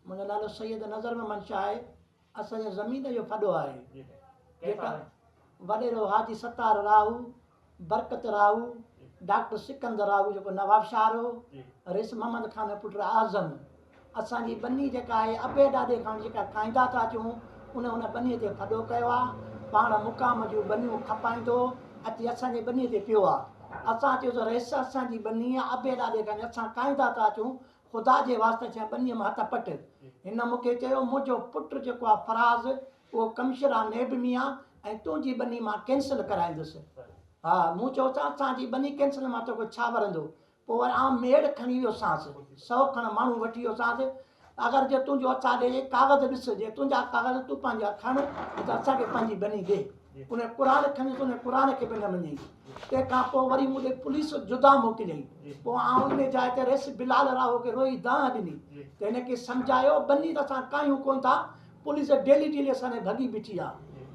منهنجو نالو سيد نظر محمد شاهه آهي. اسان جي زمين جو ڦڏو آهي. جيڪا وڏيرو حاجي ستار راهو، برڪت راهو، ڊاڪٽر سڪندر راهو جيڪو نوابشاهه رو، رئيس محمد خان جو پٽ اعظم. اسان جي ٻني جيڪا آهي ابي ڏاڏي کان جيڪا کائيندا ٿا اچون ان ان ٻني تي ڦڏو ڪيو آ. پاڻ مقام جون ٻنيون کپائيندو اچي اسان جي ٻني تي پيو آ. اسان چيو ته رئيس اسان جي ٻني آ ابي ڏاڏي کان اسان کائيندا ٿا اچون خدا جي واسطي ڇا ٻنيء مان هٿ پٽ. هن مون کي چيو، منهنجو پٽ جيڪو آ فراز، اهو ڪمشنر آ نيب ۾ آ ۽ تنهنجي ٻني مان ڪينسل ڪرائيندس. ها، مون چيو ته اسان جي ٻني ڪينسل مان توکي ڇا ورندو؟ پوء وري آئون ميڙ کڻي ويوسانس، سئو کن ماڻهو وٺي ويوسانس، اگر جي تنهنجو اسان ڏي ڪاغذ ڏس، جي تنهنجا ڪاغذ تون پنهنجا کڻ، نه ته اسان کي پنهنجي ٻني ڏي. ان قرآن کڻي ته ان قرآن کي به نه مڃيائين. تنهن کان پوء وري مون ڏي پوليس جدا موڪليائين. پوء آئون انهيء جاء تي رئيس بلال راهوء کي روئي دانهن ڏني ته هن کي سمجهايو، ٻني ته اسان ڪاهيون ڪونه ٿا، پوليس ڊيلي ڊيلي اسان ڏي ڀڳي بيٺي آ.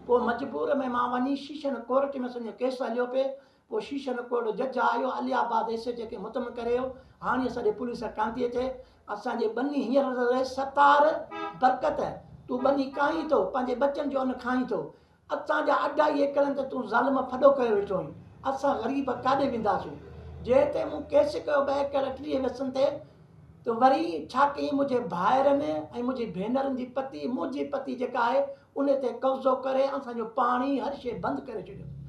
پوء مجبور ۾ مان وڃي شيشن ڪورٽ ۾ اسان جو ڪيس هليو پئي. پوء شيشن ڪورٽ جج آيو، علي آباد ايس ايچ اي کي مطمئن ڪري ويو، هاڻي اسان ڏي پوليس ڪانه ٿي اچي. اسان جي ٻني هينئر رئيس ستار برڪت، تون ٻني ڪاهين ٿو، پنهنجي ٻچن جو ان کائين ٿو. اسان جا اڍائي ايڪڙن تي تون ظالم ڦڏو ڪيو ويٺو آهين، اسان غريب ڪاڏي وينداسون؟ جنهن تي مون ڪيس ڪيو ٻه ايڪڙ 30 وسن تي ته وري ڇا ڪيائين منهنجي ڀائرن ۽ منهنجي ڀينرن جي پتي، منهنجي پتي جيڪا آهي ان تي قبضو ڪري اسان جو پاڻي هر شيء بند ڪري ڇڏيو.